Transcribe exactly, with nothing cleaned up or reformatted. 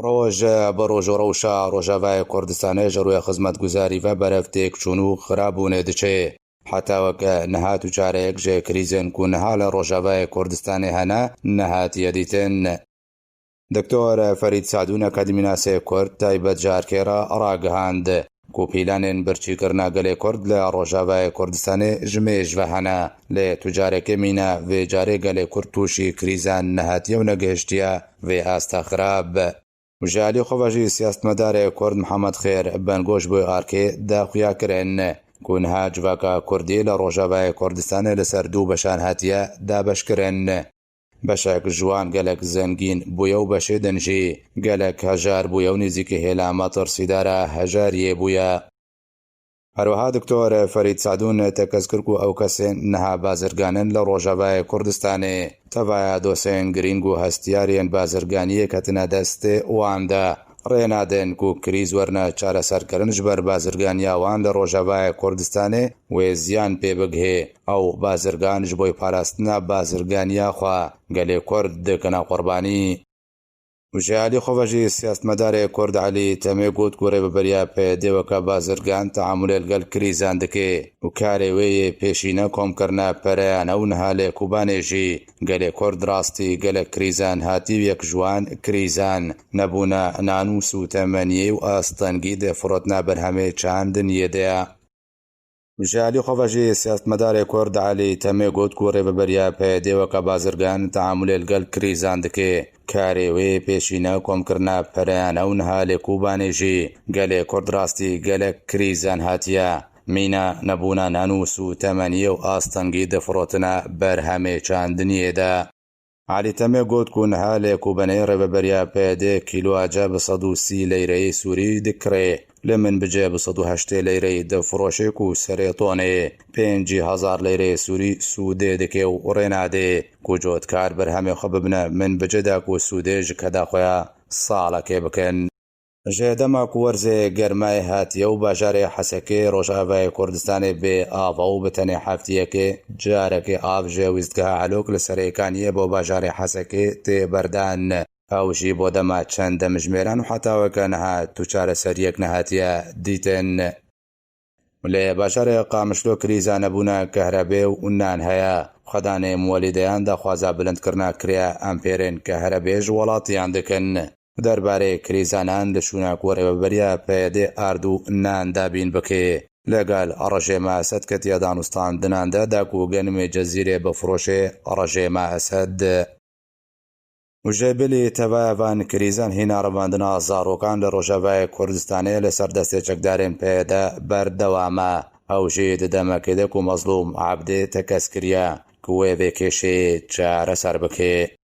Roj bi roj û rewşa Rojavayê Kurdistanê ji rûyê xizmetguzarî ve berev têk çûn û xirabûnê diçe. Heta weke niha tu careyek ji krîzên ku niha li Rojavayê Kurdistanê hene, nehatiye dîtin. Doktor Ferîd Sadûn, akademînasê Kurd, taybet ji Arkê re ragihand ku pîlanên birçîkirina gelê Kurd li Rojavayê Kurdistanê ji mêj ve hene. Lê tu carekê mîna vê carê gelê Kurd tûşî krîzan nehatiye û negihiştiye vê asta xirab. Ji alî xwe ve jî siyasetmedarê Kurd Mihemed Xêr Bengoş bo Arkê daxuya kirin ku niha civaka Kurdî li Rojavayê Kurdistanê li ser du beşan hatiye dabeşkirin. Beşek ji wan gelek zengîn bûye û beşê din jî gelek hejar bûye û nêzîkî hêla metirsîdara hejariyê bûye. Herwiha Doktor Ferîd Sadûn tekez kir ku ew kesên niha bazirgan in li Rojavayê Kurdistanê tevaya dosên girîng û hestiyariyên bazirganiyê ketine destê wan de. Rê nadin ku krîz werine çareserkirin ji ber bazirganiya wan li Rojavayê Kurdistanê wê ziyan pê bigihê. Ew bazirgan ji bo parastina bazirganiya xwe gelê Kurd dikine qurbanî. Û ji alî xwe ve jî siyasetmedarê Kurd Elî Temê got ku rêveberiya P Y D'ê weke bazirgan teamulê li gel krîzan dike û karê wê yê pêşîne komkirina pereyan e û niha lê Kobanê jî gelê Kurd rastî gelek krîzan hatî û yek ji wan krîzan nebûna nan û sûtemeniyê û astengî di firotina berhemê çandiniyê de ye. Ji alî xwe ve jî siyasetmedarê Kurd Elî Temê got ku rêveberiya P Y D'ê weke bazirgan teamulê li gel krîzan dike. Karê wê pêşîne komkirina pereyan e û niha lê Kobanê jî gelê Kurd rastî gelek krîzan hatiye. Mîna nebûna nan û sûtemeniyê û astengî di firotina berhemê çandiniyê de. Elî Temê got ku niha lê Kobanê rêveberiya P Y D'ê kîloa ce bi sed û sî leyreyê Sûrî dikirê. Li Minbicê bi sed û heştê leyreyê difiroşê ku serê tonê pêncî hezar leyreyê Sûrî sûdê dike û rênadê ku cotkar berhemê xwe bibine Minbicê de ku sûdê ji keda xwe ya salekê bikin. Ji dema ku werzê germayê hatiye û bajarê Hesekê Rojavayê Kurdistanê bê ava û bi tenê heftiyekê carekê av ji wîstgeha Elok li Serêkaniyê bo bajarê Hesekê tê berdan. Ew jî bo dema çend demjimêran û heta weke niha tu çareseriyek nehatiye dîtin. Lê bajarê Qamişlo krîza nebûna kehrebê û nan heye. Xwedanê muwelîdeyan daxwaza bilindkirina kirêya empêrên kehrebê ji welatiyan dikin. Derbarê krîza nan li şûna ku rêveberiya P Y D'ê ard û nan dabîn bike. Legel rejêma Esed ketiye danûstandinan de da ku genimê Cezîrê bifiroşê rejêma Esed. Û ji bilî tevaya van krîzan hîna revandina zarokan li Rojavayê Kurdistanê li ser destê çekdarên P Y D berdewam e. Ew jî di demekê de ku Mezlûm Ebdê tekez kiriye ku wê vê kêşeyê çareser bike.